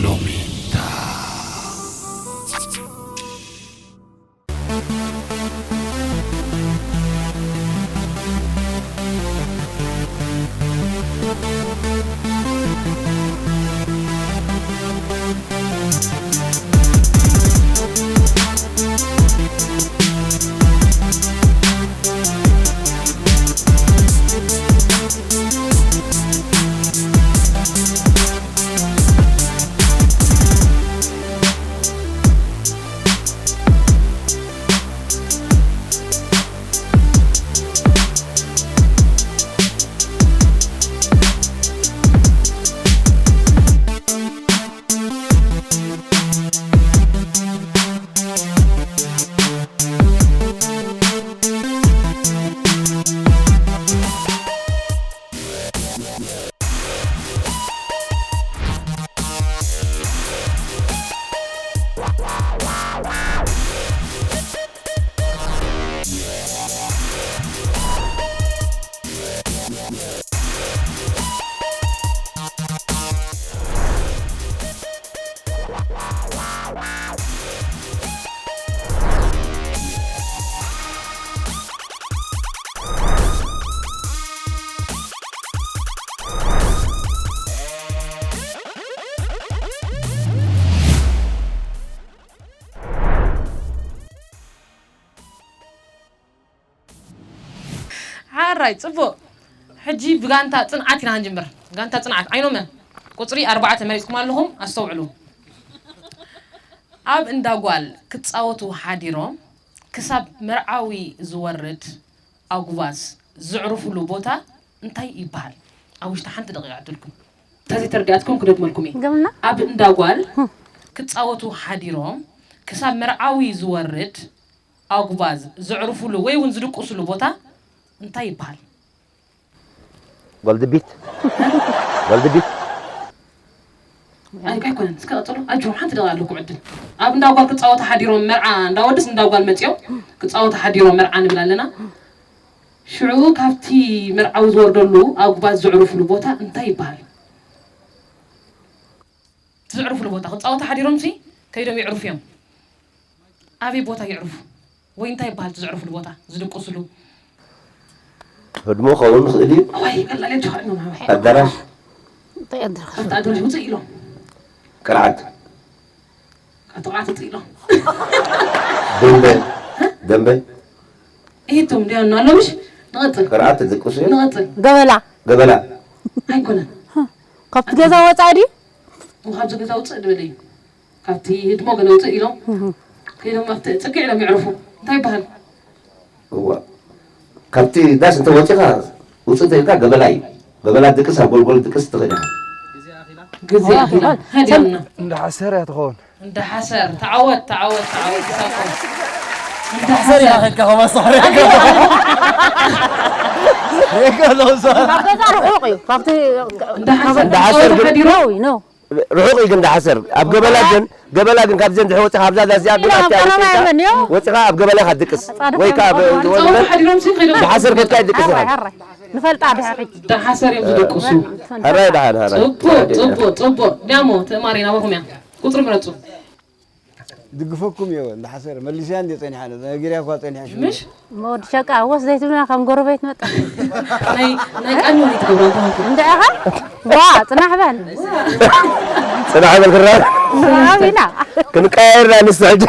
ሎሜዳ። ሓራይ ጽቡቕ። ሕጂ ብጋንታ ጽንዓት ኢና ክንጅምር። ጋንታ ጽንዓት ዓይኖመ ቁጽሪ ኣርባዕተ መሪጽኩም ኣለኹም፣ ኣስተውዕሉ። ኣብ እንዳ ጓል ክጻወቱ ሓዲሮም ክሳብ መርዓዊ ዝወርድ ኣጉባዝ ዘዕርፉሉ ቦታ እንታይ ይበሃል? ኣብ ውሽጢ ሓንቲ ደቂቃ ዕድልኩም። እንተዘይተረዲኣትኩም ክደግመልኩም እየ። ገምና? ኣብ እንዳ ጓል ክጻወቱ ሓዲሮም ክሳብ መርዓዊ ዝወርድ ኣጉባዝ ዘዕርፉሉ ወይ እውን ዝድቅሱሉ ቦታ እንታይ ይበሃል? ጓልድቢት ጓልድቢት ኣይ ኣይኮነን። እስከ ቀጽሎ ኣጆ ሓንቲ ደቂቃ ኣለኩም ዕድል። ኣብ እንዳ ጓል ክጻወቱ ሓዲሮም መርዓ እንዳ ወድስ እንዳ ጓል መጺኦም ክጻወቱ ሓዲሮም መርዓ ንብል ኣለና። ሽዑ ካብቲ መርዓዊ ዝወርደሉ ኣጉባዝ ዘዕርፉሉ ቦታ እንታይ ይበሃል? እቲ ዘዕርፉሉ ቦታ ክጻወቱ ሓዲሮምሲ ከይዶም የዕርፉ እዮም። ኣበይ ቦታ የዕርፉ? ወይ እንታይ ይበሃል እቲ ዘዕርፉሉ ቦታ ዝድቅስሉ? ህድሞ ክኸውን ይኽእል እዩ። ኣዋይ ቀላል እያ ጆሃር ነው ማማ። ኣዳራሽ እንታይ ኣዳራሽ? ኣብቲ ኣዳራሽ ውፅእ ኢሎም ቅርዓት ካብ ተቋዓት ውፅእ ኢሎም ደንበ ደንበ ይህቶም እንዲያ ነው ኣለምሽ። ንቐፅል ቅርዓት ትድቅሱ እዮም። ንቐፅል ገበላ ገበላ ኣይኮነን። ካብቲ ገዛ ወፃኢ ድዩ? ካብዚ ገዛ ውፅእ ድብል እዩ። ካብቲ ህድሞ ገለ ውፅእ ኢሎም ከይዶም ኣብቲ ፅግዕ ኢሎም የዕርፉ። እንታይ ይበሃል? እዋ ካብቲ ዳስ እንተ ወፂኻ ውፅእ ተይልካ ገበላ እዩ። ገበላ ድቅስ ኣብ ጎልጎል ድቅስ ትኽእል ኢኻ። ግዜ ኣኺላ ሃዲዮምና። እንዳ ሓሰር እያ ትኸውን። እንዳ ሓሰር ተዓወት ተዓወት ተዓወት ይሳቆ። እንዳ ሓሰር ሓሰር ይኸድካ ከማን ሳሕሪ ካብ ገዛ ርሑቕ እዩ ካብቲ እንዳ ሓሰር እንዳ ሓሰር ግን- ሓዲሮ ነው ነው ርሑቕ እዩ ግን ዳሓሰር ኣብ ገበላ ግን ገበላ ግን ካብዘን ድሕሪ ወፂኻ ኣብዛ ዳዚኣ ግን ኢላ ኣብታ ቀረባ ርሑቕ የለን እዩ። ወፂኻ ኣብ ገበላ ኢኻ ድቅስ ወይ ከዓ ፃወታ ሓዲሮም ሲ ከይዶም ዳሓሰር ከድካ ይድቅስ ኢኻ ሕራይ ሕራይ ንፈልጣ ድሕሪ ሕጂ እንዳ ሓሰር እዮም ዝደቅሱ። ሕራይ ዳሓን ሕራይ ፅቡቅ ፅቡቅ ፅቡቅ ዳሞ ትእማሪ ናባኹም እያ። ቁፅሪ ምረፁ። ድግፈኩም እየ እንዳ ሓሰር መሊስያ እንደ ፀኒሓ ነጊርያ እኳ ፀኒሓ ሽሙ ምሽ ወዲ ሸቃ ወስ ዘይትብልና ከም ጎረቤት መጣ ናይ ናይ ቀኒ ወይ ትገብራ እንተኾንኩ እንድዕኻ ዋ ፅናሕ በል ፅናሕ በል ክራ ኣብና ክንቀያየር ዳ ንስ ሕጂ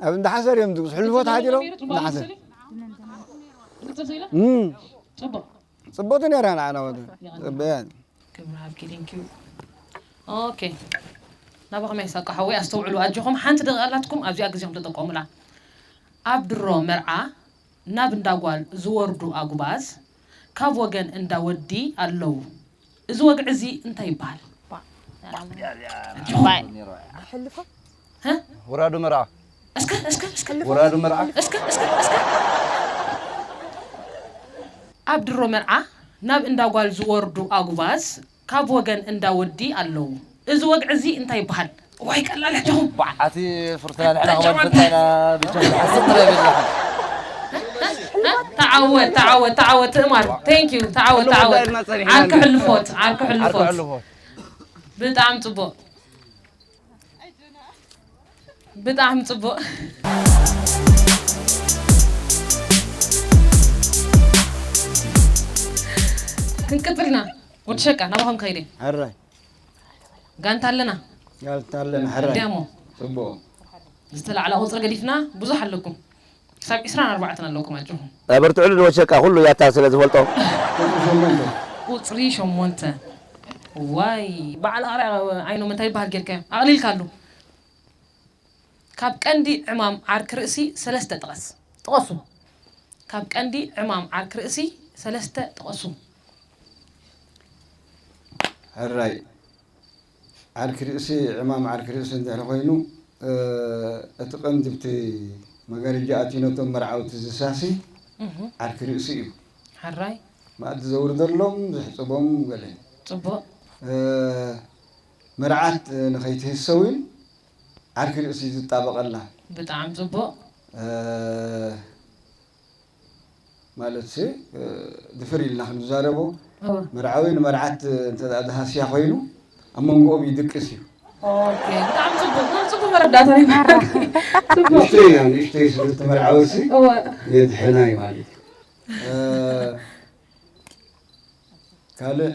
ኣብ እንዳ ሓሰር እዮም ዝብፅሑ ልፎት ሓዲሮም እንዳ ሓሰር ቅፅል ዘይለ እም፣ ፅቡቅ ፅቡቅ ነራ ንዓና ወደ ፅበያን ክብሪ ሃብኪ ቴንኪዩ። ኦኬ ናባኹም ኣይሳቀ ሓወይ ኣስተውዕሉ ኣጆኹም ሓንቲ ደቂቃ ኣላትኩም ኣብዚኣ ግዜኹም ተጠቀሙላ። ኣብ ድሮ መርዓ ናብ እንዳ ጓል ዝወርዱ ኣጉባዝ ካብ ወገን እንዳ ወዲ ኣለዉ። እዚ ወግዒ እዚ እንታይ ይበሃል? ኣጆኹም። ሀ? ውራዱ መርዓ እስከ እስከ እስከ ውራዱ መርዓ እስከ እስከ እስከ ኣብ ድሮ መርዓ ናብ እንዳ ጓል ዝወርዱ ኣጉባዝ ካብ ወገን እንዳ ወዲ ኣለዉ። እዚ ወግዒ እዚ እንታይ ይበሃል? ዋይ ቀላል ኣጆኹም። ኣቲ ፍርትና ንሕና ከማን ፈታና ብቻ ሓስብ ጥራይ በላኻ ተዓወት፣ ተዓወት፣ ተዓወት ትእማር። Thank you፣ ተዓወት፣ ተዓወት። ዓርኪ ሕልፎት፣ ዓርኪ ሕልፎት። ብጣዕሚ ጽቡቕ። ብጣዕሚ ጽቡቕ። ክንቅጽል ኢና። ወዲ ሸቃ፣ ናባኹም ከይደ። ሕራይ። ጋንታ ኣለና። ጋንታ ኣለና፣ ሕራይ። እንዲያሞ። ጽቡቕ። ዝተላዕላ ቁጽሪ ገዲፍና፣ ብዙሕ ኣለኩም። ክሳብ ዒስራን ኣርባዕተን ኣለኩም፣ ኣጆኹም። ኣበርትዕሉ ንወሸቃ፣ ኩሉ ያታ ስለ ዝፈልጦ። ቁጽሪ ሸሞንተ። ዋይ፣ በዓል ኣርያ ዓይኖም እንታይ ይበሃል ጌርካዮ? ኣቕሊልካሉ። ካብ ቀንዲ ዕማም ዓርኪ ርእሲ ሰለስተ ጥቐስ። ጥቐሱ። ካብ ቀንዲ ዕማም ዓርኪ ርእሲ ሰለስተ ጥቐሱ። ሕራይ። ዓርኪ ርእሲ፣ ዕማም ዓርኪ ርእሲ እንድሕር ኮይኑ፣ እ፣ እቲ ቀንዲ ብቲ መጋረጃ ኣትዩ ነቶም መርዓውቲ ዝሳሲ እህ። ዓርኪ ርእሲ እዩ። ሕራይ። መኣዲ ዘውርደሎም፣ ዝሕጽቦም ገለ። ጽቡቕ። እ፣ መርዓት ንኸይትህሰ እውን ዓርኪ ርእሲ ዝጣበቐላ። ብጣዕሚ ጽቡቕ። እ፣ ማለትሲ፣ እ፣ ድፍር ኢልና ክንዛረቦ፣ እወ። መርዓዊ ንመርዓት እንተ ደኣ ዝሃስያ ኮይኑ፣ ኣብ መንጎኦም ይድቅስ እዩ። ኦኬ፣ ብጣዕሚ ጽቡቕ። ጽቡቕ መረዳእታ ናይ መሓራ። ጽቡቕ። ንእሽተይ ኢና፣ ንእሽተይ ስለ እቲ መርዓዊ ሲ እወ። የድሕና እዩ ማለት እዩ። እ፣ ካልእ፣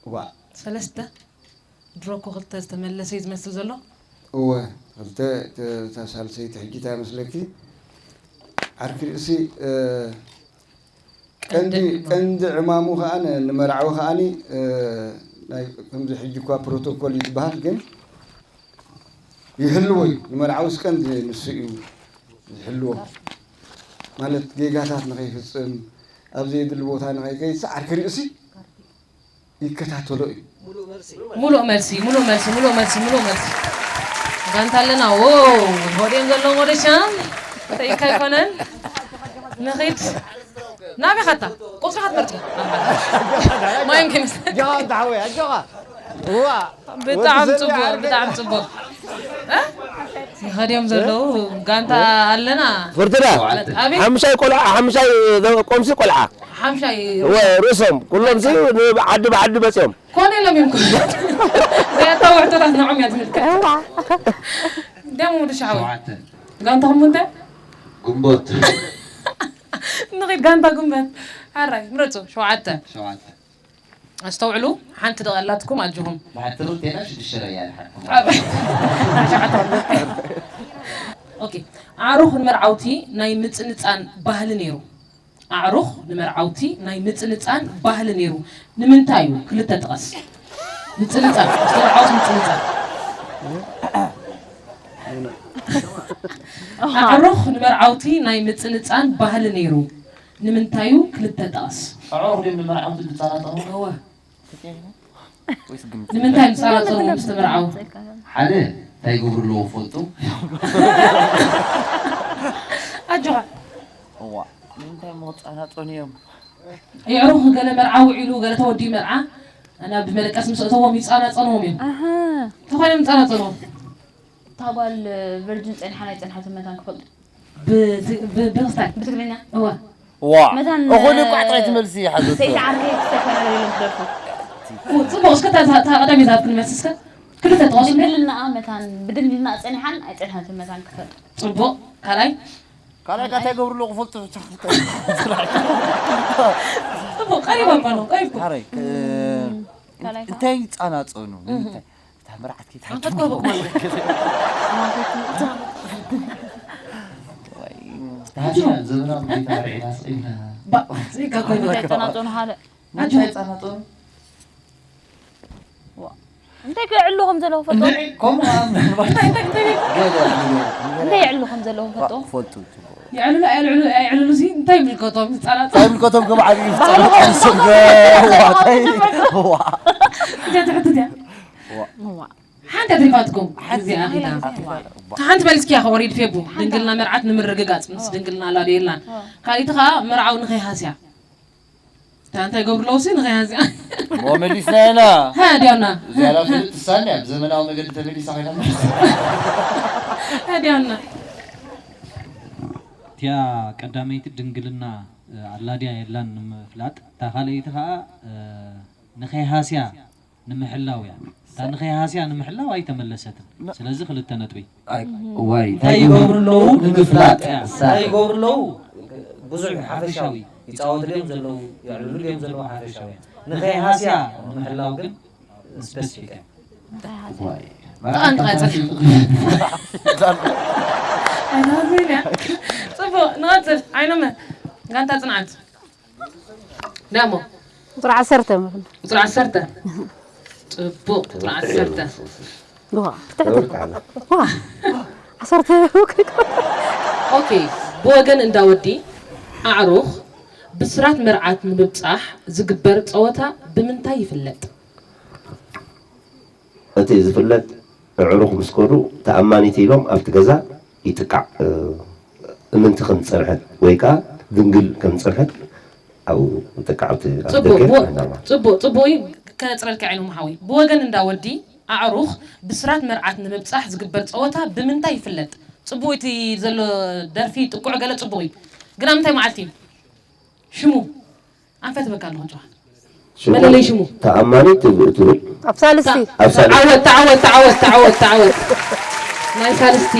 ዋ። ሰለስተ። ድሮ እኮ ክልተ ዝተመለሰ እዩ ዝመስል ዘሎ። እወ፣ ክልተ፣ እታ ሳልሰይቲ ሕጂ እንታይ መስለኪ? ዓርኪ ርእሲ፣ እ፣ ቀንዲ ቀንዲ፣ ዕማም። ቀንዲ ዕማሙ ከኣ ን-፣ ንመርዓዊ ከኣኒ፣ እ፣ ናይ ከምዚ ሕጂ እኳ ፕሮቶኮል እዩ ዝበሃል፣ ግን ይሕልዎ እዩ። ንመርዓውስ ቀንዲ ንሱ እዩ ዝሕልዎ። ማለት ጌጋታት ንኸይፍጽም፣ ኣብ ዘየድሊ ቦታ ንኸይከይድ፣ ዓርኪ ርእሲ ይከታተሎ እዩ። ሙሉእ መልሲ፣ ሙሉእ መልሲ፣ ሙሉእ መልሲ፣ ሙሉእ መልሲ። ጋንታ ኣለና። ዎ፣ ሆዴን ዘለዎም ወደሻ ተይካ ኣይኮነን። ንኺድ። ናበይ ኻታ? ቁጽሪ ኻትመርጽ። ማይም ከይመስል። ጆኻ እንተ ሓወይ፣ ኣጆኻ። እዋ። ብጣዕሚ ወዲ ሰብ ጽቡቕ፣ ይዓርግ። ብጣዕሚ ጽቡቕ። እ? ንኸድዮም ዘለዉ ጋንታ ኣለና። ፍርቱና፣ ማለት ኣቤት። ሓምሻይ ቆልዓ፣ ሓምሻይ ቆምሲ ቆልዓ። ሓምሻይ ወ-፣ ርእሶም፣ ኩሎም ሲ ንዓዲ ብዓዲ መጺኦም። ኮነ ኢሎም እዮም እኮ። ዘየታዊ ሕቶታት ንዖም እያ ትምልከት። እዋ። እንዲያም ወዲ ሻሓዊ። ሸውዓተ። ጋንታኹም እንታይ? ግንቦት። ንኺድ ጋንታ ግንቦት። ኣራይ፣ ምረጹ። ሸውዓተ። ሸውዓተ። ኣስተውዕሉ፣ ሓንቲ ደቒቕ ኣላትኩም፣ ኣጆኹም። ብሓጺሩ እንተኢልና ሽዱሽተ ረያ ንሓድኩም። ኣብ-፣ ሸውዓተ። ኦኬ። ኣዕሩኽ ንመርዓውቲ ናይ ምጽንጻን ባህሊ ነይሩ። ኣዕሩኽ ንመርዓውቲ ናይ ምጽንጻን ባህሊ ነይሩ። ንምንታይ እዩ? ክልተ ጥቐስ። ምጽንጻን፣ ምስ መርዓውቲ ምጽንጻን። ኣዕሩኽ ንመርዓውቲ ናይ ምጽንጻን ባህሊ ነይሩ። ንምንታይ እዩ? ክልተ ጥቐስ። ኣዕሩኽ ድዮም ንመርዓውቲ ዝጸናጸኑ? እወ። ወይስ ግምት? ንምንታይ ምጻናጸኑ ምስ ተመርዓዉ? ሓደ፣ እንታይ ይገብሩ ኣለዉ ፈልጡ? ኣጆኻ። እዋ፣ ንምንታይ እሞ ክጻናጸኑ እዮም? የዕሩኽ ገለ መርዓ ውዒሉ፣ ገለ ተወዲኡ መርዓ፣ ናብ መደቀሲ ምስ ኣእተዎም ይጻናጸንዎም እዮም። ኣሃ። እንታይ ኮይኖም ይጻናጸንዎም? እታ ጓል ቨርጅን ጸኒሓን ኣይጸንሓትን መታን ክፈልጡ። ብ-፣ ብ-፣ ብምስታይ? ብትግርኛ? እወ። ዋ፣ መታን፣ እኹል እኮ ጥራይ ትመልሲ ሓዞት። ሰይቲ ዓርከይ ክስታይ ኮይና ኢሎም ክደርፉ። ጽቡቕ፣ እስከ እታ፣ እታ ቀዳመይቲ ሃብክኒ መልሲ እስከ። ክልተ ጥቐሱ እንደ። ድንግልናኣ መታን፣ ብድንግልና ጸኒሓን ኣይጸንሓትን መታን ክፈልጡ። ጽቡቕ፣ ካልኣይ? ካልኣይ ካታ ይገብሩ ኣለዉ ክፈልጡ። ጽቡቕ፣ ቀሪቡ እኮ ነው፣ ቀሪቡ። ሓረይ፣ ክ-፣ ካልኣይ እንታይ ይጻናጸኑ? ንምንታይ? እታ መርዓት ከይትሓቱ። ኣንፈት ኮቦ ማለት። ኣንፈት ኮቦ። ወይ። ታዲያ ዘመናዊ ቤት መርዒና ስኢልና። ባ-፣ ስኢልካ እኮ እንታይ ይበቃ። ጸናጸኑ ሓደ? እንታይ ጸናጸኑ? ዋ። እንታይ ከዕሉ ከም ዘለዉ ፈልጦ? እንድዒ፣ ከምኡ ኣብ ምናልባት እንታይ፣ እንታይ፣ እንታይ? ገለ፣ ገለ። እንታይ የዕሉ ከም ዘለዉ ፈልጦ? ዋ፣ ፈልጡ። የዕልሉ ኣየልዕሉ ኣየዕልሉ ሲ እንታይ ይምልከቶም? ህጻናት እንታይ ይምልከቶም? ከም ዓብዪ ህጻናት ባህሎም ዝስገ-፣ ዋ፣ እንታይ? ዋ። እንታይ ትሕትት እያ? ዋ። ዋ። ሓንቲ ኣትሪፋትኩም። ሓንቲ እዚኣ ኺዳ። ኣትሪፋ። ሓንቲ መሊስኪያ ኸ ወሪድ ፌቡ። ሓንቲ። ድንግልና መርዓት ንምርግጋጽ ምስ ድንግልና ኣላ ዶ የላን? ዋ። ካልኣይቲ ኸኣ መርዓዊ ንኸይሃስያ። እታ እንታይ ይገብሩ ኣለዉ ሲ ንኸይሃስያ? ሞ መሊስና ኢና። ሃ፣ ድያና። እዚኣ ላ ፍልጥ ትሳን እያ። ብዘመናዊ መገዲ ተመሊሳ ኮይና መሊሳ። ሃ፣ ድያና። እቲኣ ቀዳመይቲ ድንግልና ኣላ ድያ የላን ንምፍላጥ፣ እታ ካልኣይቲ ኸኣ፣ እ፣ ንኸይሃስያ ንምሕላው እያ። እታ ንኸይሃስያ ንምሕላው ኣይተመለሰትን። ነ- ስለዚ ክልተ ነጥቢ። ኣይ፣ ዋይ፣ እንታይ እንታይ ይገብሩ ኣለዉ? ንምፍላጥ። እያ። እንታይ ይገብሩ ኣለዉ? ብዙሕ ሓፈሻዊ። ይጻወቱ ድዮም ዘለዉ? የዕልሉ ድዮም ዘለዉ? ሓፈሻዊ። ንኸይሃስያ ንምሕላው ግን ስፐሲፊክ እያ። ዋይ። ተቐንጥቐጽል። ኣይናዝን እያ። ጽቡቕ፣ ንቐጽል። ዓይኖመ፣ ጋንታ ጽንዓት። ዳሞ። ቁጽሪ ዓሰርተ መፍል። ቁጽሪ ዓሰርተ። ጽቡቕ፣ ቁጽሪ ዓሰርተ። ዋ፣ ክትሕቲ። ዋ፣ ዓሰርተ። ኦኬ፣ ብወገን እንዳ ወዲ ኣዕሩኽ ብስራት መርዓት ንምብጻሕ ዝግበር ጸወታ ብምንታይ ይፍለጥ? እቲ ዝፍለጥ፣ ኣዕሩኽ ምስ ከዱ ተኣማኒት ኢሎም ኣብቲ ገዛ ይጥቃዕ፣ እ፣ እምንቲ ከም ዝጸንሐት ወይ ከኣ ድንግል ከም ዝጸንሐት ኣብኡ ይጥቃዕ፣ ኣብቲ ኣፍ ጽቡቕ፣ ደገ ብወ-፣ እንዳማ። ጽቡቕ፣ ጽቡቕ እዩ። ከነጽረልካ ዓይኖም ሓወይ። ብወገን እንዳ ወዲ ኣዕሩኽ ብስራት መርዓት ንምብጻሕ ዝግበር ጸወታ ብምንታይ ይፍለጥ? ጽቡቕ እቲ ዘሎ ደርፊ ጥቁዕ ገለ ጽቡቕ እዩ። ግን ኣብ ምንታይ መዓልቲ እዩ? ሽሙ? ኣንፈት በካ ኣለኹ ጨዋ። ሽሙ መለለይ ሽሙ? ተኣማኒ ትብ-፣ ትብል። ኣብ ሳልስቲ። ታ-፣ ኣብ ሳልስቲ። ተዓወት፣ ተዓወት፣ ተዓወት፣ ተዓወት፣ ተዓወት። ናይ ሳልስቲ።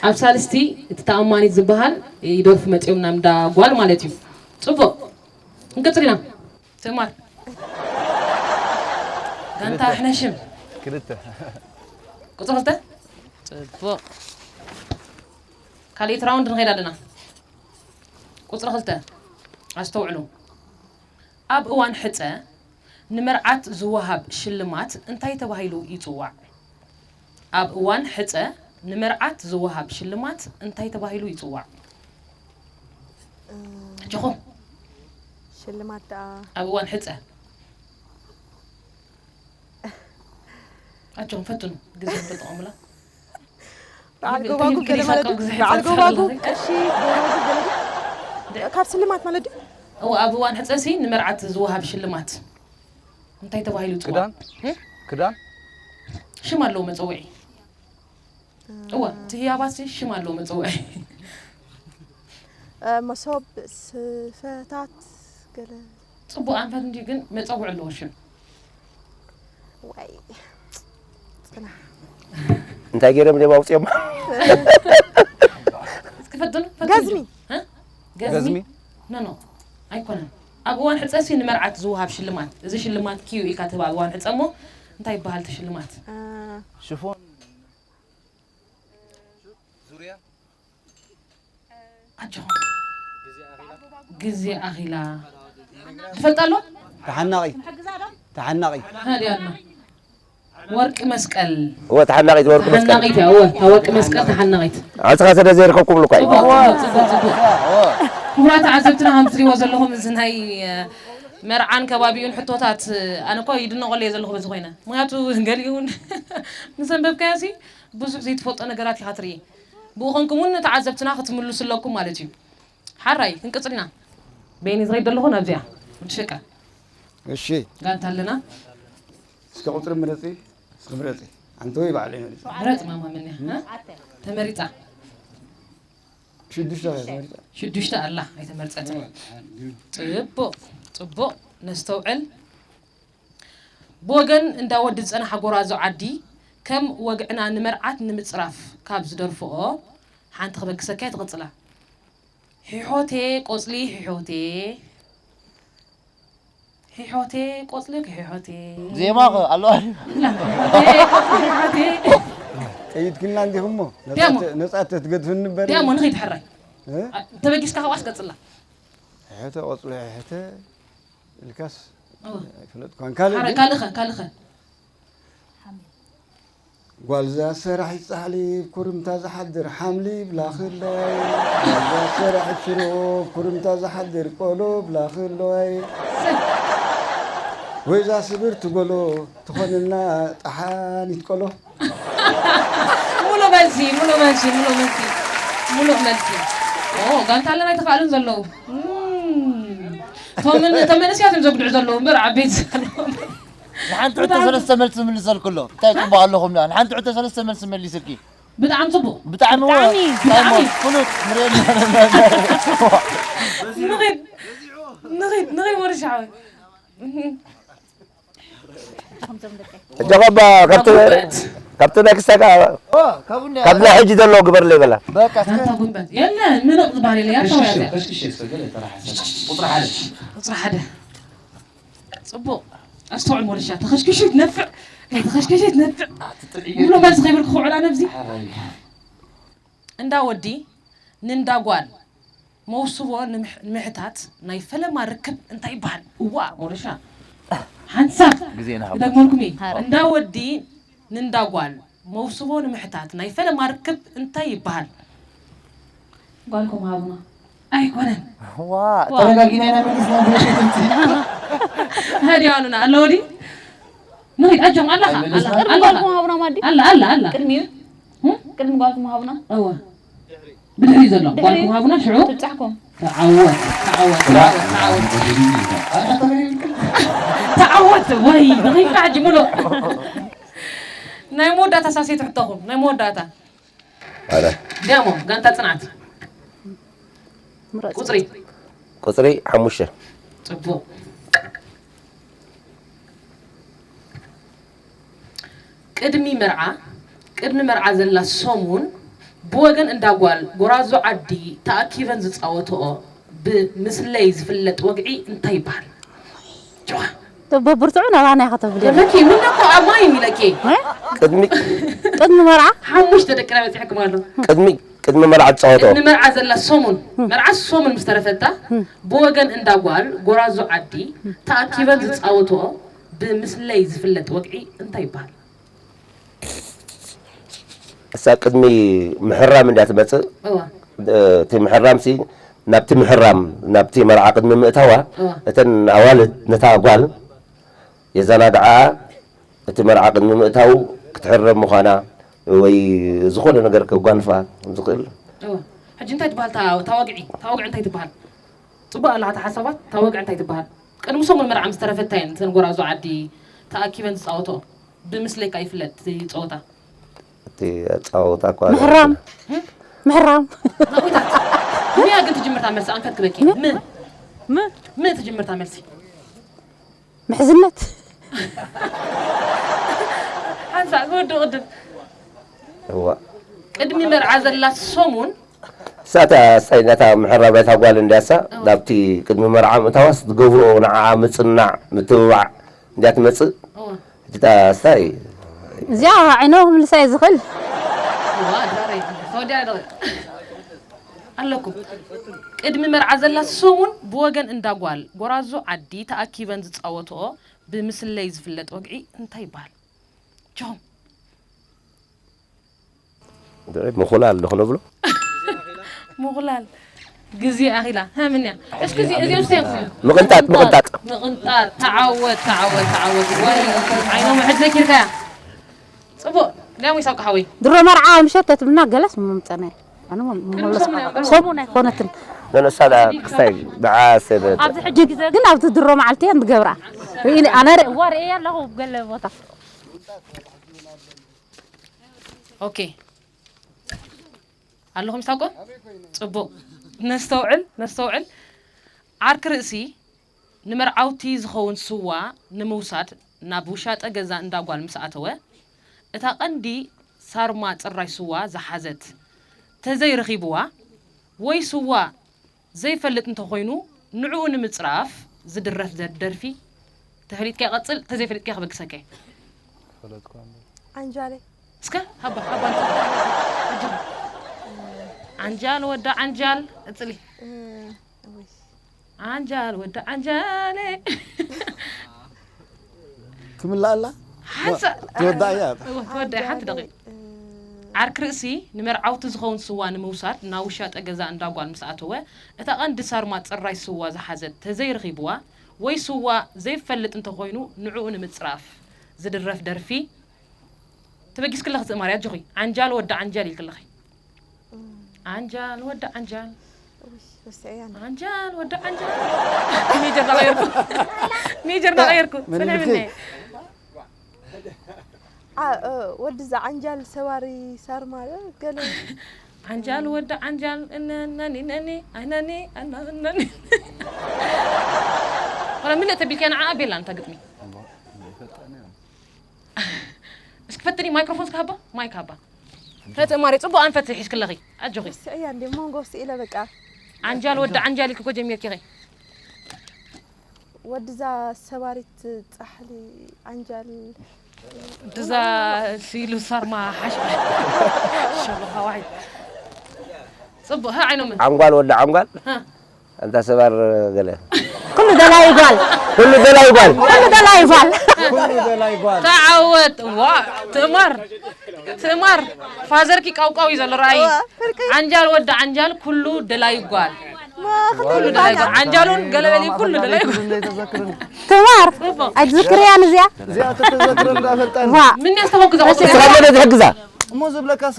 ኣብ ሳልስቲ እቲ ተኣማኒ ዝበሃል ይደርፉ መጺኦም ናብ እንዳ ጓል ማለት እዩ። ጽቡቕ። ክንቅጽል ኢና። ትማር። ጋንታ ክልተ። ኣሕነሽም። ክልተ። ቁጽሪ ክልተ? ጽቡቕ። ካልኣይቲ ራውንድ ንኸይድ ኣለና። ቁጽሪ ክልተ። ኣስተውዕሉ። ኣብ እዋን ሕጸ ንመርዓት ዝወሃብ ሽልማት እንታይ ተባሂሉ ይጽዋዕ? ኣብ እዋን ሕጸ ንመርዓት ዝወሃብ ሽልማት እንታይ ተባሂሉ ይጽዋዕ? እ፣ ኣጆኹም። ሽልማት ደኣ ኣብ እዋን ሕጸ። ኣጆኹም፣ ፈትኑ፣ ግዜ ተጠቐሙላ። በዓል ይብል፣ ጎባጉብ ይብል፣ ገለ ማለት ይሳቀው፣ ድዩ? ግዜ በዓል ሕጸ ጎባጉብ፣ ተጠቐሙ። ቀሺ፣ ጎባጉብ ገለ ድዩ? ካብ ስልማት ማለት ድዩ? እወ፣ ኣብ እዋን ሕጸሲ ንመርዓት ዝወሃብ ሽልማት እንታይ ተባሂሉ ይጽዋዕ? ክዳን? እ? ክዳን? ሽም ኣለዎ መጸውዒ። እወ፣ እቲ ህያባሲ ሽም ኣለዎ መጸውዒ። እ፣ መሶብ፣ ስፈታት፣ ገለ። ጽቡቕ ኣንፈት እንድዩ፣ ግን መጸውዒ ኣለዎ ሽም። ዋይ። ጽናሕ። እንታይ ገይሮም ድዮም ኣውጽኦማ? እስኪ ፈትኑ፣ ፈትኑ። ገዝሚ። እ? ገዝሚ? ገዝሚ? ኖ፣ ኖ። ኣይኮነን። ኣብ እዋን ሕጸሲ ንመርዓት ዝወሃብ ሽልማት። እዚ ሽልማት ኪዩ ኢልካ ትህባ ኣብ እዋን ሕጸ እሞ፣ እንታይ ይበሃል እቲ ሽልማት? እ፣ ሽፎን። ዙርያ። ኣጆኹም። ግዜ ኣኺላ። ትፈልጣ ኣሎ? ተሓናቒ። ተሓናቒ። ሃዲ ኣሎ። ወርቂ መስቀል። እወ፣ ተሓናቒት ወርቂ መስቀል። ተሓናቒት እያ፣ እወ፣ እታ ወርቂ መስቀል ተሓናቒት። ዓጽኻ ስለ ዘይረኸብኩ ብሉካ እዩ። ጽቡቕ፣ ጽቡቕ፣ ጽቡቕ፣ ጽቡቕ። ክቡራት ተዓዘብትና፣ ከም ትሪእዎ ዘለኹም፣ እዚ ናይ፣ እ፣ መርዓን ከባቢኡን ሕቶታት፣ እ፣ ኣነ እኮ ይድነቐሉ እየ ዘለኹ በዚ ኮይነ። ምኽንያቱ፣ ገሊኡ እውን ምስ ኣንበብካዮሲ፣ ብዙሕ ዘይትፈልጦ ነገራት ኢኻ ትርኢ። ብኡ ኮንኩም እውን ንተዓዘብትና ክትምልሱ ኣለኩም ማለት እዩ። ሓራይ፣ ክንቅጽል ኢና። በየነይ ዝኸይድ ዘለኹ ናብዚኣ። ወዲ ሸቃ። እሺ። ጋንታ ኣለና። እስከ ቁጽሪ ምረጺ፣ እስከ ምረጺ። ኣንቲ ወይ ባዕለይ መሪጸ። ምረጽ ማማ፣ መን እያ? እ? ተመሪጻ። ሽዱሽተ እያ ተመሪጻ። ሽዱሽተ ኣላ፣ ኣይተመርጸትን። ጽቡቕ፣ ጽቡቕ፣ ነስተውዕል። ብወገን እንዳ ወዲ ዝጸንሓ ጎራዙ ዓዲ፣ ከም ወግዕና ንመርዓት ንምጽራፍ ካብ ዝደርፍኦ፣ ሓንቲ ክበግሰካ እየ ትቕጽላ። ሒሖቴ ቆጽሊ ሒሖቴ፣ ሒሖቴ ቆጽሊ ሒሖቴ። ዜማ ኸ ኣለዋ? ሒሖቴ ቆጽሊ ሒሖቴ። ቀይድክልና እንዲኹም እሞ፣ ነጻ ዲያሞ። ተ-፣ ነጻ ተትገድፍኒ እምበር። ዲያሞ ንኺድ ሕራይ። እ? ኣ-፣ ተበጊስካ ካብኣስ ቀጽላ። ሒሖቴ ቆጽሊ ሒሖቴ። ኢልካስ እወ። ኣይፈለጥኳን። ካልእ ሓረ-፣ ግን ካልእኸ፣ ካልእኸ? ጓልዛ ሰራሒት ጻሕሊ፣ ኩርምታ ዝሓድር ሓምሊ ብላኽለይ። ጓልዛ ሰራሒት ሽሮ፣ ኩርምታ ዝሓድር ቆሎ ብላኽለይ። ወይዛ ስብርቲ ጎሎ፣ ትኾንና ጠሓኒት ቆሎ። ሙሉእ መልሲ፣ ሙሉእ መልሲ፣ ሙሉእ መልሲ፣ ሙሉእ መልሲ። ኦ፣ ጋንታ ኣለና ኣይተኻእሉን ዘለዉ። እም፣ እቶም ምን-፣ እቶም መንእሰያት እዮም ዘጉድዑ ዘለዉ እምበር ዓበይቲ ዘለዉ። ንሓንቲ ሕቶ ሰለስተ መልሲ ምልሰልኩ ኣሎ። እንታይ ጽቡቕ ኣለኹም ደኣ? ንሓንቲ ሕቶ ሰለስተ መልሲ መሊስልኪ። ብጣዕሚ ጽቡቕ። ብጣዕሚ ብጣዕሚ፣ ብጣዕሚ ብጣዕሚ። ፍሉጥ ንሪኦ ኣለና። ንኺድ ንኺድ ንኺድ ወርሻዊ ሕጂ ኸባ ካብቲ ጉንበት ካብቲ ናይ ክስታይ ካብ ናይ ሕጂ ዘለዎ ግበርለይ በላ። በቃ እስከ ጋንታ ጉንበት የለ ምንቕ ዝበሃል የለ ያታው ያለ ከሽክሽ እስከ ገለ ተራ ሓሳብ። ቁፅሪ ሓደ። ቁፅሪ ሓደ ጽቡቕ ኣስተውዕል ሞሪሻ ተኸሽክሹ ትነፍዕ ከይተኸሽከሸ ትነፍዕ ሙሉ መልሲ ከይብልክ ክውዕላ ነብዚ እንዳ ወዲ ንእንዳ ጓል መውስቦ ንምሕ- ንምሕታት ናይ ፈለማ ርክብ እንታይ ይበሃል? እዋ ሞሪሻ ሓንሳብ ግዜና ሃቡ። ክደግመልኩም እየ። እንዳ ወዲ ንእንዳ ጓል መውስቦ ንምሕታት ናይ ፈለማ ርክብ እንታይ ይበሃል? ጓልኩም ሃቡና። ኣይኮነን። ዋ ተረጋጊና ኢና መሊስና ብለሽ ትምፂ። ሃዲ ኣሉና ኣለዎ ድዩ? ንኺድ ኣጆም ኣለኻ ኣለኻ ቅድሚ ኣለኻ ጓልኩም ሃቡና ማዲ ኣላ ኣላ ኣላ ቅድሚኡ ቅድሚ ጓልኩም ሃቡና እወ ብድሕሪ ዘሎ ድሕሪ ጓልኩም ሃቡና ሽዑ ትብጻሕኩም ተዓወት ተዓወት ተዓወት ተዓወት ተዓወት ወይ ደኺፍካ ሕጂ ሙሉእ ናይ መወዳእታ ሳሴት ሕቶኹም ናይ መወዳእታ ኣረ ዲያሞ ጋንታ ጽንዓት ምረጽ። ቁጽሪ ቁጽሪ ሓሙሽተ ጽቡቕ ቅድሚ መርዓ ቅድሚ መርዓ ዘላ ሰሙን ብወገን እንዳ ጓል ጎራዙ ዓዲ ተኣኪበን ዝጻወትኦ ብምስለይ ዝፍለጥ ወግዒ እንታይ ይበሃል? ጭዋ በብርትዑ ናባና ኢኻ ተብልዮ መኪ ምን እኮ ኣብ ማይ የሚለኬ ቅድሚ ቅድሚ መርዓ ሓሙሽተ ደቂ ና በጺሕኩም ኣሎ ቅድሚ ቅድሚ መርዓ ትጻወቶ ቅድሚ መርዓ ዘላ ሰሙን መርዓ ሰሙን ምስ ተረፈታ ብወገን እንዳ ጓል ጎራዙ ዓዲ ተኣኪበን ዝጻወትኦ ብምስለይ ዝፍለጥ ወግዒ እንታይ ይበሃል? እሳ ቅድሚ ምሕራም እንድያ ትመጽእ እዋ እቲ ምሕራም ሲ ናብቲ ምሕራም ናብቲ መርዓ ቅድሚ ምእታዋ እዋ እተን ኣዋልድ ነታ ጓል የዘናግዓ እቲ መርዓ ቅድሚ ምእታው ክትሕረም ምዃና ወይ ዝኾነ ነገር ከጓንፋ ዝኽእል እዋ ሕጂ እንታይ ትበሃል እታ እታ ወግዒ እታ ወግዒ እንታይ ትበሃል? ጽቡቕ ኣለኻ እታ ሓሳባት እታ ወግዒ እንታይ ትበሃል? ቅድሚ ሰሙን መርዓ ምስ ተረፈታ እየን እተን ጎራዙ ዓዲ ተኣኪበን ዝጻወትኦ ብምስለይ ከኣ ይፍለጥ እቲ ጸወታ እቲ ኣጻወታ እኳ ምሕራም ምሕራም ናዊታት ምያ ግን ትጅምርታ መልሲ ኣንፈት ክበኪ ም ም ም ትጅምርታ መልሲ ምሕዝነት ሓንሳእ ክወዱ ቅድም እዋ ቅድሚ መርዓ ዘላ ሰሙን ሳታ ሳይ ነታ ምሕራም ናይታ ጓል እንድያሳ ናብቲ ቅድሚ መርዓ ምእታዋስ ዝገብርኦ ንዓኣ ምጽናዕ ምትብባዕ እንድያ ትመጽእ እዋ ሕጂ እታ ስታይ እዚኣ ዓይኖ ክምልሳ እየ ዝኽእል እዋ ድራረይ ተወዲኣ ዶ ኣለኩም ቅድሚ መርዓ ዘላ ሰሙን ብወገን እንዳ ጓል ጎራዙ ዓዲ ተኣኪበን ዝጻወትኦ ብምስለይ ዝፍለጥ ወግዒ እንታይ ይበሃል? ጆም ምኹላል ዶ ክነብሎ ምኹላል ግዜ ኣኺላ ሃምንያ እስኪ እዚ እዚኦም እንታይ ይኹኑ ምቕንጣጥ ምቕንጣጥ ምቕንጣጥ ተዓወት ተዓወት ተዓወት ወይ ዓይኖም ሕድ ነኪርካያ ጽቡቕ ዳሞ ይሳብካ ሓወይ ድሮ መርዓ ምሸት ተትብልና ገለስ ምምፀና ኣነ ቅድሚ ሰሙን እዮም ሰሙን ኣይኮነትን ነነሳ ክስታይ ንዓ ሰበት ኣብዚ ሕጂ ግዜ ግን ኣብቲ ድሮ መዓልቲ እየን ዝገብራ ርእኒ ኣነ ርኢ- እዋ ርእየ ኣለኹ ገለ ቦታ ኦኬ ኣለኹም ይሳቆ ጽቡቕ ነስተውዕል ነስተውዕል ዓርኪ ርእሲ ንመርዓውቲ ዝኸውን ስዋ ንምውሳድ ናብ ውሻጠ ገዛ እንዳ ጓል ምስ ኣተወ እታ ቀንዲ ሳርማ ጽራይ ስዋ ዝሓዘት ተዘይረኺብዋ ወይ ስዋ ዘይፈልጥ እንተኾይኑ ንዕኡ ንምጽራፍ ዝድረፍ ዘ- ደርፊ ተፈሊጥካ ይቐጽል ተዘይፈሊጥካ ክበግሰከ ዓንጃለይ እስከ ሃባ ሃባ ዓንጃል ወዳ ዓንጃል ቀጽሊ ዓንጃል ወዳ ዓንጃለይ ክምልኣላ ሓንሳ ትወዳእ እያ ትወዳእ ሓንቲ ደቂቕ ዓርኪ ርእሲ ንመርዓውቲ ዝኸውን ስዋ ንምውሳድ ናብ ውሻጠ ገዛ እንዳ ጓል ምስ ኣተወ እታ ቀንዲ ሳርማ ጽራይ ስዋ ዝሓዘት ተዘይረኺብዋ ወይ ስዋ ዘይፈልጥ እንተኾይኑ ንዕኡ ንምጽራፍ ዝድረፍ ደርፊ ተበጊስክለኺ ትእማሪ ኣጆኺ ዓንጃል ወዲ ዓንጃል ኢልክለኺ ዓንጃል ወዲ ዓንጃል ዓንጃል ወዲ ዓንጃል ሜጀር ናቐየርኩ ሜጀር ናቐየርኩ ሰላም እነ ዓ- እ፣ ወዲ እዛ ዓንጃል ሰባሪ ሳርማ ዶ ገለ። ዓንጃል ወዲ ዓንጃል እነነኒ ነኒ ኣነኒ ኣነነኒ። ወላ ምልእ ተቢልካ ንዓ ኣቤላ እንታ ግጥሚ። እስኪ ፈትኒ ማይክሮፎን እስኪ ሃባ፣ ማይክ ሃባ። ፈትኒ ማሪ፣ ጽቡቕ ኣንፈት ሒዝክለኺ። ኣጆኺ። ስዕያ እንደ መንጎ ስኢለ በቃ። ዓንጃል ወዲ ዓንጃል ኢልኪ እኮ ጀሚርኪ ኢኺ። ወድዛ ሰባሪት ጻሕሊ ዓንጃል። ድዛ ሲሉ ሳርማ ሓሽ-፣ ሸበኻ ዋሒድ። ጽቡቕ፣ ሃ፣ ዓይኖምን። ዓንጓል ወዲ ዓንጓል። ሃ። ኣንታ ሰባር ገለ። ኩሉ ደላይ ጓል። ኩሉ ደላይ ጓል። ኩሉ ደላይ ጓል። ኩሉ ደላይ ጓል። ተዓወት። ዋ፣ ትእማር። ትእማር። ፋዘርኪ ቃውቃው እዩ ዘሎ፣ ረኣይ። ዋ፣ ፍርቂ። ዓንጃል ወዲ ዓንጃል፣ ኩሉ ደላይ ጓል። ማ፣ ኩሉ ኩሉ ደላይ ጓል። ዓንጃሉን ገለበሊ ኩሉ ደላይ ጓል። ትማር፣ ጽቡቕ። ኣይትዝክርያን እዚኣ? እዚኣ ተተዘክር እንዳፈልጣን። ዋ። ምን ያስተወኩ ዘቆ-? እስኻ መን ትሕግዛ? እሞ ዝብለካስ፣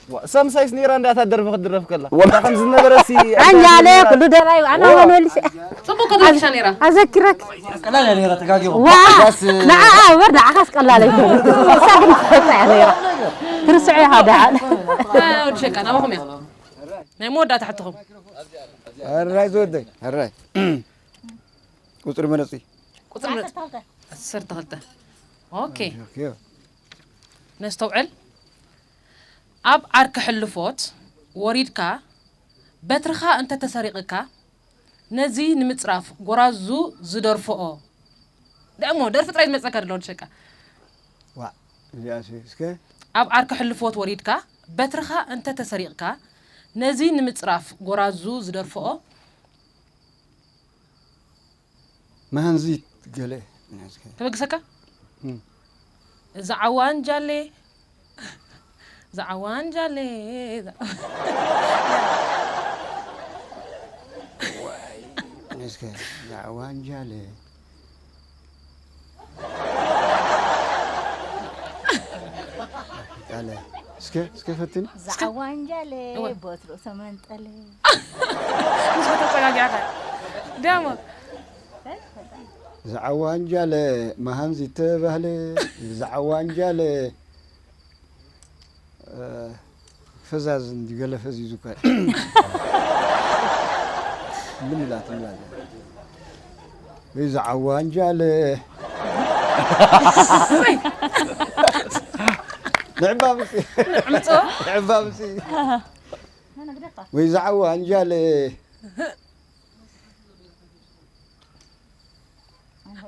ዋ፣ ሳምሳይስ ነይራ እንዳታ ደርፊ ክትድረፍ ከላ። ወላ። እታ ከም ዝነበረ ሲ ዓንጃለ፣ ኩሉ ደላይ፣ ኣና ዋ። መን ወልሽ? ጽቡቕ ከተወልሻ ነይራ። ኣዘኪረክ። ቀላል እያ ነይራ፣ ተጋጊኹም። ዋ። ያስ-፣ ንዓኣ እምበር ንዓኻስ ቀላል ኣይኮነን። ንሳ ግን ትፈልጣ እያ ነይራ። ትርስዖ ኢኻ ደሓን። እ፣ ወዲ ሸቃ፣ ናባኹም እያ። ናይ መወዳእታ ሕቶኹም። ሕራይ ዝወደይ፣ ሕራይ። ቁጽሪ መረጺ። ቁጽሪ መረጺ። ዓሰርተ ክልተ። ኦኬ። ኦኬ። ነስተውዕል። ኣብ ዓርኪ ሕልፎት ወሪድካ በትርኻ እንተተሰሪቕካ፣ ነዚ ንምጽራፍ ጎራዙ ዝደርፍኦ። ደሞ ደርፊ ጥራይ ዝመጸካ ደሎ ንሸቃ። ዋ፣ እዚኣሲ እስከ። ኣብ ዓርኪ ሕልፎት ወሪድካ በትርኻ እንተተሰሪቕካ፣ ነዚ ንምጽራፍ ጎራዙ ዝደርፍኦ። መሃንዚት ገለ። ተበግሰካ? እም። እዛ ዓዋንጃሌ፣ እዛ ዓዋንጃሌ፣ እዛ እስከ፣ እዛ ዓዋንጃሌ። ቃለ፣ እስከ፣ እስከ ፈትኒ። እዛ ዓዋንጃሌ፣ እወ። ቦትሮ ሰመንጠሌ። ምስ ተጸጋጊዕካ። ደሞ። ዝዓዋንጃለ መሃን ዝተባህለ፣ ዝዓዋንጃለ፣ እ፣ ፈዛዝ እንዲ ገለ ፈዚዙ እኳ። ምን ኢላ ትብላ? ወይ ዝዓዋንጃለ። ንዕባብሲ። ንዕባብሲ። ወይ ዝዓዋንጃለ።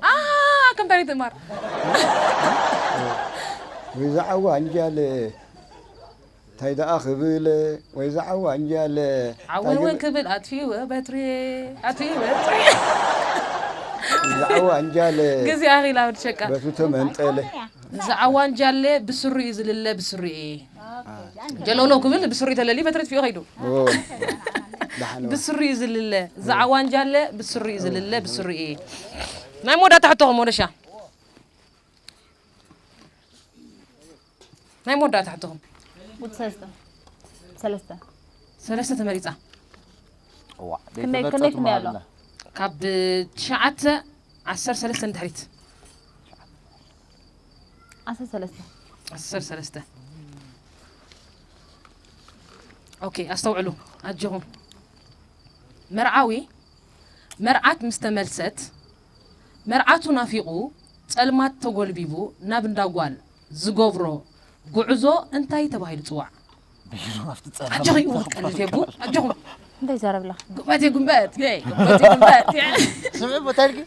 ኣ፣ ከም ታሪክ ትማር። ወይ ዝዓዋ እንጃለ። እንታይ ደኣ ክብል? ወይ ዝዓዋ እንጃለ። ዓወን እንታይ ወን ግን ክብል ኣትዩ በትሪ፣ ኣትዩ በትሪ። ዝዓዋ እንጃለ። ግዜ ኣኺላ ወዲ ሸቃ። በቱ ተመንጠለ። ዝዓዋ እንጃለ ብስሩ እዩ ዝልለ፣ ብስሩ እዩ። ጀለውለው ክብል ብስሩ ተለሊ በትሪ ትፊኡ ከይዱ። ኦ፣ ደሓን እዋ። ብስሩ እዩ ዝልለ። ዝዓዋ እንጃለ ብስሩ እዩ ዝልለ፣ ብስሩ እዩ። ናይ መወዳእታ ሕቶኹም ወደሻ። ናይ መወዳእታ ሕቶኹም። ቁጽሪ ሰለስተ። ሰለስተ። ሰለስተ ተመሪጻ። እዋ፣ ክንደይ፣ ዘይተመርጸት ክንደይ፣ ክንደይ ኣሎ? ምሃልና። ካብ ትሽዓተ፣ ዓሰርተ ሰለስተ ንድሕሪት። ዓሰርተ ሰለስተ። ዓሰርተ ሰለስተ። ኦኬ፣ ኣስተውዕሉ፣ ኣጆኹም። መርዓዊ፣ መርዓት ምስ ተመልሰት፣ መርዓቱ ናፊቑ፣ ጸልማት ተጎልቢቡ ናብ እንዳ ጓል ዝገብሮ ጉዕዞ እንታይ ተባሂሉ ይጽዋዕ? በይኑ ኣብቲ ጸላም ኣጆኺ፣ ይወድቀሉ ፌቡ፣ ኣጆኹም። እንታይ ይዛረብ ኣለኻ? ጉንበት፣ ጉንበት፣ የይ፣ ጉንበት፣ ጉንበት፣ የይ። ስምዒ ቦታ ኢልኪ?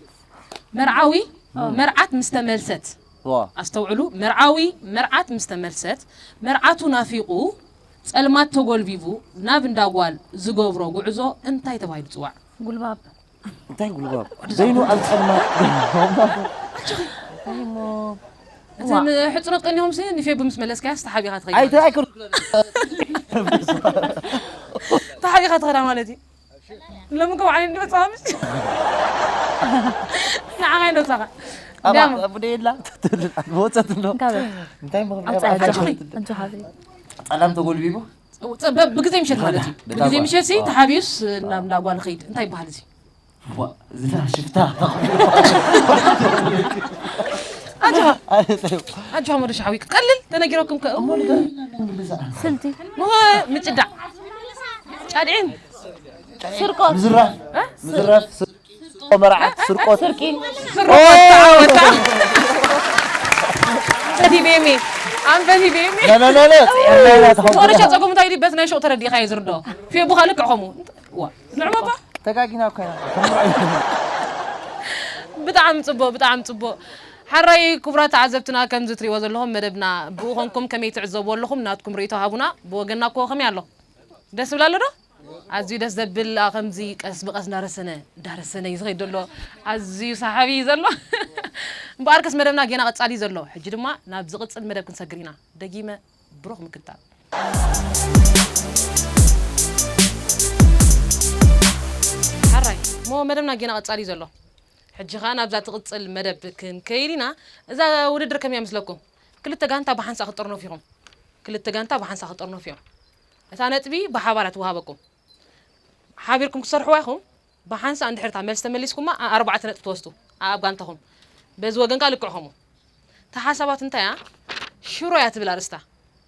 መርዓዊ፣ ኦ። መርዓት ምስ ተመልሰት። ዋ። ኣስተውዕሉ፣ መርዓዊ፣ መርዓት ምስ ተመልሰት፣ መርዓቱ ናፊቑ፣ ጸልማት ተጎልቢቡ፣ ናብ እንዳ ጓል ዝገብሮ ጉዕዞ እንታይ ተባሂሉ ይጽዋዕ? ጉልባብ። እንታይ ጉልባብ? በይኑ ኣብ ጸልማት። እንታይ እሞ? እቲ ዋ። ም-፣ ሕጽኖት ቀኒኹም ሲ ንፌቡ ምስ መለስካያ ተሓቢኻ ትኸይድ ኣይ፣ ማለት እዩ። ኣይኮን-፣ ተሓቢኻ ትኸዳ ማለት እዩ። ሎሚ እኮ ባዕለይ እንዲ መጻኻ ምስ-፣ ንዓኻ እንዲ መጻኻ። ኣባ፣ ዳሞ። ኣቡ ደየላ። ወጸት እንዶ። እንካበ። እንታይ ምኽንያት ኣውጻ፣ ኣፋሽ ኣጆኻ፣ ወጥቶ? ኣጆኻ። ጸላም ተጎልቢቡ? ጸ-፣ ብ-፣ ብግዜ ምሸት ማለት እዩ። ደጋ ብግዜ ጓል። ምሸት ሲ ዋ። ተሓቢኡስ ናብ እንዳ ጓል ኸይድ። እንታይ ይበሃል እዚ? ዋ፣ እዚ ሽፍታ። ኣጆኻ። ኣጆኻ መዶሻ ሓዊ፣ ክትቀልል ተነጊረኩም ከ? ስልቲ። ምኾ ምጭዳዕ። ጫድዒን። ስርቆት። ምዝራፍ። እ? ምዝራፍ፣ ስርቆ መርዓት፣ ስርቆት። ስርቂ። ስርቆት ተዓወታ። ኣንፈት ቤሜ። ኣንፈት ቤሜ። ላ፣ ላ፣ ላ፣ ላ፣ ጽዒርና ኢና ተኸብርና። መዶሻ ጸጉም እንታይ ድዩ? በቲ ናይ ሹቕ ተረዲእካ እዩ ዝርድኦ። ፌቡ ካልእ ከምኡ። ዋ፣ ንዕማ እባ። ተጋጊና እኮ ኢና። ብጣዕሚ ጽቡቕ፣ ብጣዕሚ ጽቡቕ። ሓራይ ክቡራት ተዓዘብትና፣ ከምዚ ትሪእዎ ዘለኹም መደብና ብኡ ኾንኩም ከመይ ትዕዘብዎ ኣለኹም? ናትኩም ርእይቶ ሃቡና። ብወገንና እኮ ከመይ ኣሎ? ደስ ዝብል ኣሎ ዶ? ኣዝዩ ደስ ዘብል፣ ኣ፣ ከምዚ ቀስ ብቐስ እንዳረሰነ፣ እንዳረሰነ እዩ ዝኸይድ ዘሎ። ኣዝዩ ሰሓቢ እዩ ዘሎ። እምበኣርከስ መደብና ጌና ቀጻሊ እዩ ዘሎ። ሕጂ ድማ ናብ ዝቕጽል መደብ ክንሰግር ኢና። ደጊመ ብሩኽ ምክታል። ሓራይ፣ እሞ መደብና ጌና ቀጻሊ እዩ ዘሎ። ሕጂ ኸኣ ናብዛ ትቕጽል መደብ ክንከይድ ኢና። እዛ ውድድር ከመይ እያ ምስለኩም? ክልተ ጋንታ ብሓንሳእ ክጥርነፉ ኢኹም። ክልተ ጋንታ ብሓንሳእ ክጥርነፉ እዮም። እታ ነጥቢ ብሓባር እያ ትወሃበኩም። ሓቢርኩም ክትሰርሕዋ ኢኹም። ብሓንሳእ እንድሕር እታ መልሲ ተመሊስኩማ፣ ኣ-፣ ኣርባዕተ ነጥቢ ትወስዱ። ኣብ ጋንታኹም። በዚ ወገን ከኣ ልክዕ ከምኡ። እታ ሓሳባት እንታይ እያ? ሽሮ እያ ትብል ኣርእስታ።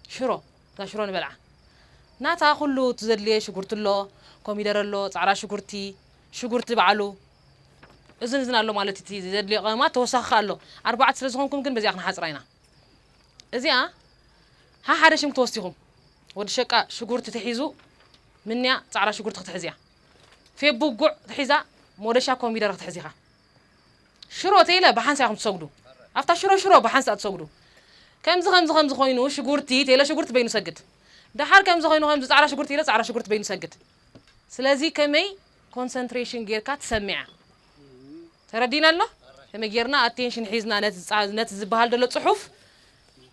ሽሮ። እዛ ሽሮ ንበልዓ። ናታ ኩሉ እቲ ዘድልየ ሽጉርቲ ኣሎ፣ ኮሚደረ ኣሎ፣ ጻዕዳ ሽጉርቲ፣ ሽጉርቲ ባዕሉ። እዝን እዝን ኣሎ ማለት እቲ ዘድልዮ ቀመማት ተወሳኺ ከኣ ኣሎ። ኣርባዕተ ስለ ዝኾንኩም ግን በዚኣ ክንሓጽራ ኢና። እዚኣ ሓሓደ ሽም ክትወስዱ ኢኹም። ወዲ ሸቃ ሽጉርቲ ተሒዙ፣ ምንያ ጻዕዳ ሽጉርቲ ክትሕዝ እያ። ፌቡ ጉዕ ተሒዛ፣ ሞደሻ ኮሚደረ ክትሕዝ ኢኻ። ሽሮ ተይለ ብሓንሳ ኢኹም ትሰግዱ። ኣብታ ሽሮ ሽሮ ብሓንሳ ትሰግዱ። ከምዚ ከምዚ ከምዚ ኮይኑ ሽጉርቲ ተይለ ሽጉርቲ በይኑ ሰግድ። ደሓር ከምዚ ኮይኑ ከምዚ ጻዕዳ ሽጉርቲ ኢለ ጻዕዳ ሽጉርቲ በይኑ ሰግድ። ስለዚ ከመይ ኮንሰንትሬሽን ጌርካ ትሰምዕ? ተረዲና ኣሎ? ከመይ ጌርና ኣቴንሽን ሒዝና ነቲ ዝጻ-፣ ነቲ ዝበሃል ዘሎ ጽሑፍ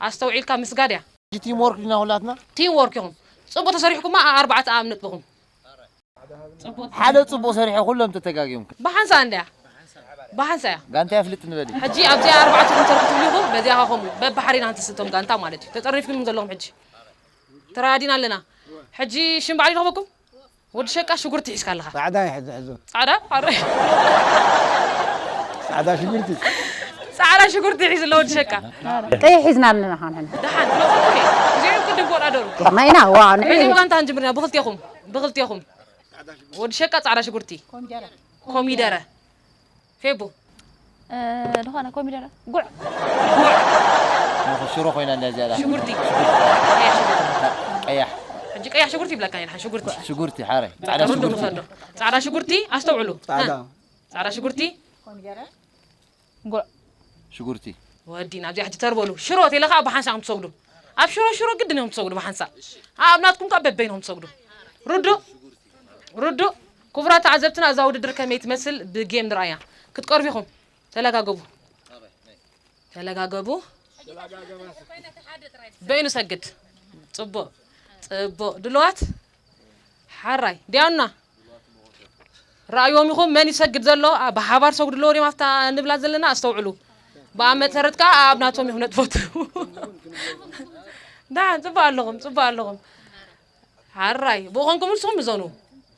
ኣስተውዒልካ ምስጋድ እያ። ቲም ወርክ ዲና ኩላትና? ቲም ወርክ ኢኹም። ጽቡቕ ተሰሪሕኩማ፣ ኣ-፣ ኣርባዕተ ኣብ ነጥብኹም። ሓደ ጽቡቕ ሰሪሑ ኩሎም ተተጋጊዮም። ብሓንሳ እንድያ። ብሓንሳ እያ። ጋንታ የፍልጥ ንበል። ሕጂ ኣብዚኣ ኣርባዕተኹም ተርክትሉ ኢኹም፣ በዚኣ ኸ ከምኡ። በብሓደ ኢና ንትስእቶም ጋንታ ማለት እዩ። ተጠርኒፍኩም ዘለኹም ሕጂ። ተረዳዲና ኣለና። ሕጂ ሽም ባዕሉ ይረኽበኩም? ወዲ ሸቃ ሽጉርቲ ሒዝካ ኣለኻ። ጻዕዳ ይሕዝ፣ ሕዙ። ጻዕዳ? ኣረ። ጻዕዳ ሽጉርቲ። ጻዕዳ ሽጉርቲ ሒዙ ኣሎ ወዲ ሸቃ። ቀይሕ ሒዝና ኣለና ኻን ሕና። ደሓን፣ መጸኩም እየ። እዚኦም ቅድም ክወዳደሩ። ከማይና፣ ዋ፣ ንሕና። ሕጂ ብጋንታ ንጅምርና፣ ብኽልቴኹም፣ ብኽልቴኹም። ወዲ ሸቃ ጻዕዳ ሽጉርቲ። ኮሚደረ። ኮሚደረ። ፌቡ። እ፣ ዝኾነ ኮሚደረ። ጉዕ። ጉዕ። እሞ ሽሮ ኮይና እንዳ ዝያዳ። ሽጉርቲ። ቀያሕ ሽጉርቲ። ቀያሕ። ሕጂ ቀያሕ ሽጉርቲ ይብለካ ኢና፣ ሽጉርቲ። ሽጉርቲ፣ ሓራይ። ጻዕዳ ርዱእ ሽጉርቲ። ንውሰዶ። ጻዕዳ ሽጉርቲ፣ ኣስተውዕሉ። ጻዕዳ። ሃ። ጻዕዳ ሽጉርቲ። ጉዕ። ሽጉርቲ። ወዲና፣ ኣብዚኣ ሕጂ ተርበሉ። ሽሮ ተይለ ከኣ ብሓንሳእ ትሰግዱ። ኣብ ሽሮ፣ ሽሮ ግድን እዮም ትሰግዱ ብሓንሳእ። ኣብ ናትኩም ከኣ በበይንኹም ትሰግዱ። ርዱእ? ርዱእ? ክቡራት ተዓዘብትና፣ እዛ ውድድር ከመይ ትመስል ብጌም ንርኣያ። ክትቀርቡ ኢኹም። ተለጋገቡ። ተለጋገቡ። በይኑ ሰግድ። ጽቡቕ። ጽቡቕ። ድልዋት? ሓራይ። ዲያና? ረኣይዎም ኢኹም መን ይሰግድ ዘሎ? ኣ፣ ብሓባር ሰግዱ ኣለዎ ድዮም ኣብታ ንብላ ዘለና? ኣስተውዕሉ። ብኣ መሰረት ከኣ ኣብ ናቶም ኢኹም ነጥቦት። ደሓን፣ ጽቡቕ ኣለኹም፣ ጽቡቕ ኣለኹም። ሓራይ። ብኡ ኮንኩም ንስኹም ምዘኑ።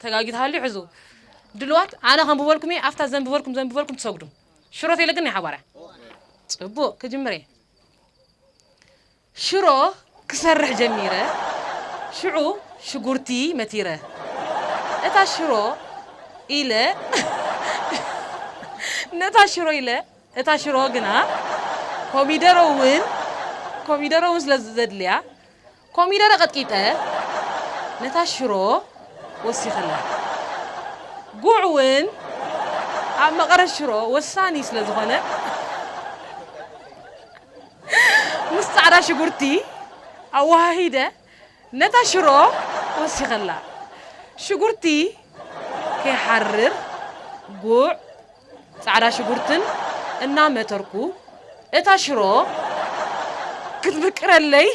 ተጋጊ ተሃልዩ ሕዙ። ድልዋት? ኣነ ከንብበልኩም እየ፣ ኣብታ ዘንብበልኩም፣ ዘንብበልኩም ትሰግዱ። ሽሮ ተይለ ግን ናይ ሓባር እያ። ጽቡቕ፣ ክጅምር እየ። ሽሮ ክሰርሕ ጀሚረ፣ ሽዑ ሽጉርቲ መቲረ። እታ ሽሮ ኢለ፣ ነታ ሽሮ ኢለ፣ እታ ሽሮ ግና ኮሚደረ እውን፣ ኮሚደረ እውን ስለ ዘድልያ፣ ኮሚደረ ቀጥቂጠ ነታ ሽሮ ወሲኸላ። ጉዕ እውን ኣብ መቐረት ሽሮ ወሳኒ ስለ ዝኾነ፣ ምስ ጻዕዳ ሽጉርቲ ኣወሃሂደ ነታ ሽሮ ወሲኸላ። ሽጉርቲ ከይሓርር ጉዕ፣ ጻዕዳ ሽጉርትን እናመተርኩ፣ እታ ሽሮ ክትምቅረለይ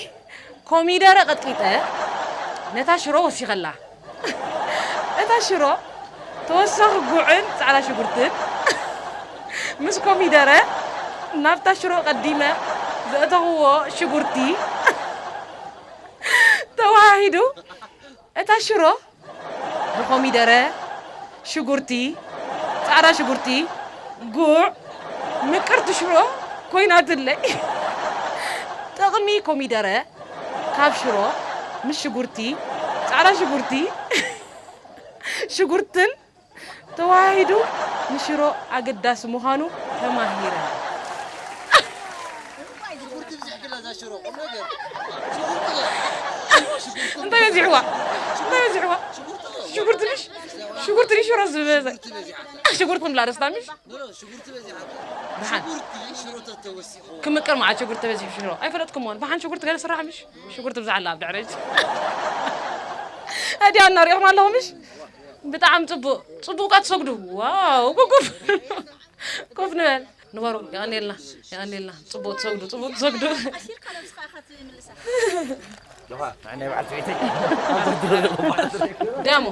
ኮሚደረ ቀጥቂጠ ነታ ሽሮ ወሲኸላ። እታ ሽሮ ተወሳኺ ጉዕን ጻዕዳ ሽጉርትን ምስ ኮሚደረ ናብታ ሽሮ ቀዲመ ዘእተኽዎ ሽጉርቲ ተዋሃሂዱ፣ እታ ሽሮ ብኮሚደረ፣ ሽጉርቲ፣ ጻዕዳ ሽጉርቲ፣ ጉዕ፣ ምቅርቲ ሽሮ ኮይናትለይ። ጥቕሚ ኮሚደረ ካብ ሽሮ ምስ ሽጉርቲ፣ ጻዕዳ ሽጉርቲ፣ ሽጉርትን ተዋሂዱ ንሽሮ ኣገዳሲ ምዃኑ ተማሂረ። እንታይ በዚሕዋ? እንታይ በዚሕዋ? ሽጉርቲ ምሽ? ሽጉርቲ ድዩ ሽሮ ዝበዘ? ሽጉርቲ ክንብላ ደስታ ምሽ? ደሓን። ክምቅር መዓት ሽጉርቲ ተበዚሑ ሽሮ። ኣይፈለጥኩሞን። ብሓን ሽጉርቲ ገለ ስራሕ ምሽ? ሽጉርቲ ብዛዕላ ኣብ ድሕረጅ። እዲያ እናሪእኹም ኣለኹም ምሽ? ብጣዕሚ ጽቡቕ። ጽቡቕ እኳ ትሰግዱ። ዋው፣ ኩኩፍ። ኮፍ ንበል። ንበሩ። የቐንየልና። የቐንየልና። ጽቡቕ ትሰግዱ። ጽቡቕ ትሰግዱ። ደሞ።